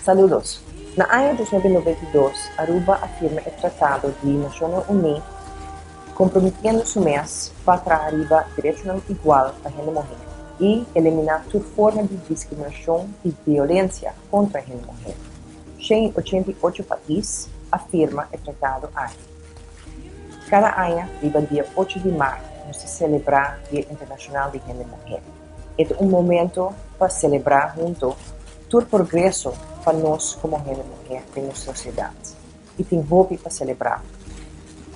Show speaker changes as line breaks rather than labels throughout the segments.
Saludos. Na aña 2092, Aruba a firma e Tratado di Nacionnan Uni comprometiendo su mes pa traha riba derechonan igual pa hende muher y elimina tur forma di discriminacion y violencia contra hende muher. 188 pais a firma e tratado aki. Cada aña riba dia 8 di maart nos ta celebra Dia Internacional di Hende Muher. E ta un momento pa celebra hunto tur progreso pa nos como hende muher den nos sociedad. Y tin hopi pa celebra.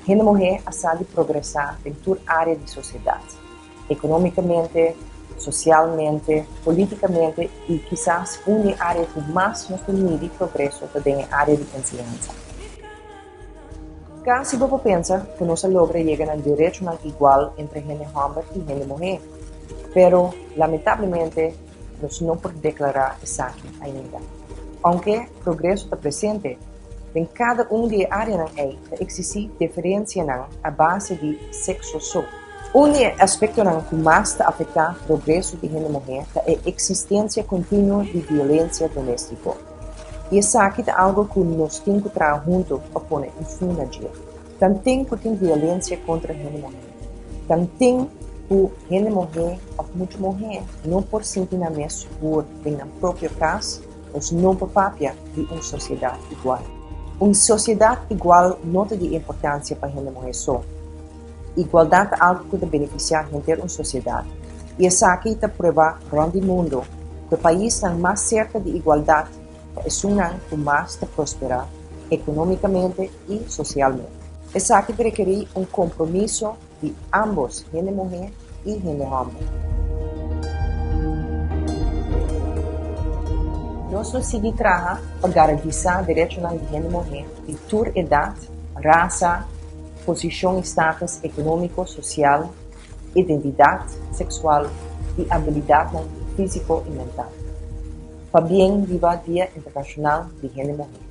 Hende muher a sa di progresa den tur area di sociedad, economicamente, socialmente, politicamente y kisas un di e area cu mas nos ta midi progreso ta den e area di enseñansa. Casi bo por pensa cu nos a logra yega na derechonan igual entre hende homber y hende muher, pero lamentablemente nos no por declara esaki ainda. Aunke progreso ta presente, den cada un di e areanan ey ta existi diferencianan a base di sexo so. Un di e aspectonan cu mas ta afecta progreso di hende muher ta e existencia continuo di violencia domestico. Y esaki ta algo cu nos tin cu traha hunto pa pone un fin na dje. Tanten cu tin violencia contra hende muher, tanten cu hende muher of mucha muher no por sinti nan mes sigur den nan propio cas, nos no por papia di un sociedad igual. Un sociedad igual no ta di importancia pa hende muher so. Igualdad ta algo cu ta beneficia henter un sociedad, y esaki ta prueba rond di mundo cu e paisnan mas cerca di igualdad ta esunnan cu mas ta prospera economicamente y socialmente. Esaki ta rekeri un compromiso di ambos hende muher y hende homber. Nos lo sigui traha pa garantisa derechonan di hende muher di tur edad, rasa, posicion y status economico, social, identidad sexual y abilidadnan fisico y mental. Pabien riba Dia Internacional di Hende Muher.